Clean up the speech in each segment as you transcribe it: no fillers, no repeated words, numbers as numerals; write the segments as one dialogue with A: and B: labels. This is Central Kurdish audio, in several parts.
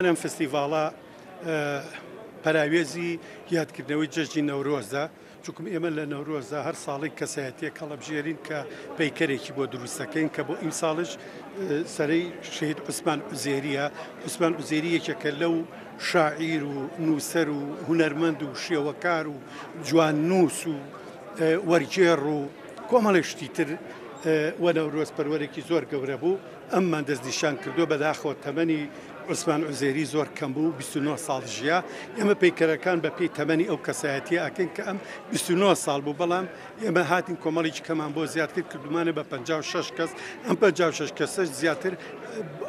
A: ئەم فستیڤاڵە پەراوێزی یادکردنەوەی جەژنی نەورۆزە، چونکم ئێمە لە نەورۆزدا هەر ساڵێک کەسایەتیەک هەڵەبژێرین کە پەیکەرێکی بۆ دروستەکەین کە بۆ ئیمساڵش سەرەی شەهید عوسمان عوزێریە. عوسمان عوزێری یەکێکە لەو شاعیر و نووسەر و هونەرمەند و شێوەکار و جواننووس و وەرگێڕ و کۆمەڵێک شتی تر و نەورۆز پەروەرێکی زۆر گەورە بوو. ئەممان دەستنیشان کردووە، بەداخەوە تەمەنی عوسمان عوزێری زۆر کەم بوو، 29 ساڵ ژیا. ئێمە پەیکەرەکان بە پێی تەمەنی ئەو کەسایەتیە ئەکەین کە ئەم 29 ساڵ بوو، بەڵام ئێمە هاتین کۆمەڵێکی کەمان بۆ زیاد کرد، کردومانە بە 56 کەس. ئەم 56 کەسەش زیاتر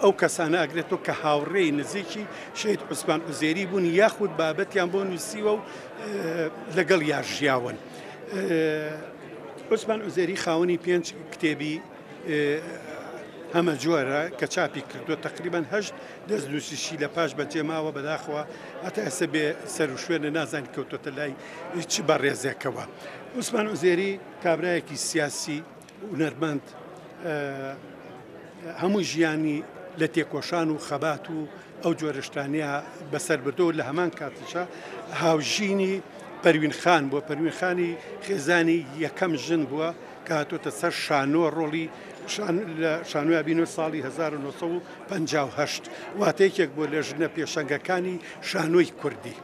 A: ئەو کەسانە ئەگرێتەوە کە هاوڕێی نزیکی شەهید عوسمان عوزێری بوون یاخود بابەتیان بۆ نووسیوە و لەگەڵ یا ژیاون. عوسمان عوزێری خاوەنی پێنج کتێبی هەمەجۆرە کە چاپی کردووە، تەقریبەن هەشت دەستنووسیشی لە پاش بەجێ ماوە، بەداخەوە هەتا ئێستا بێ سەروشوێنە، نازانین کەوتۆتە لای چ بەڕێزێکەوە. عوسمان عوزێری کابرایەکی سیاسی، هونەرمەند، هەموو ژیانی لە تێکۆشان و خەبات و ئەو جۆرە شتانەیە بەسەر بردووە. لە هەمان کاتیشا هاوژینی پەروین خان بووە. پەروین خانی خێزانی یەکەم ژن بووە کە هاتۆتە سەر شانۆ، ڕۆڵی لە شانۆیا بینۆ ساڵی 1958، واتە یەکێک بووە لە ژنە پێشەنگەکانی شانۆی کوردی.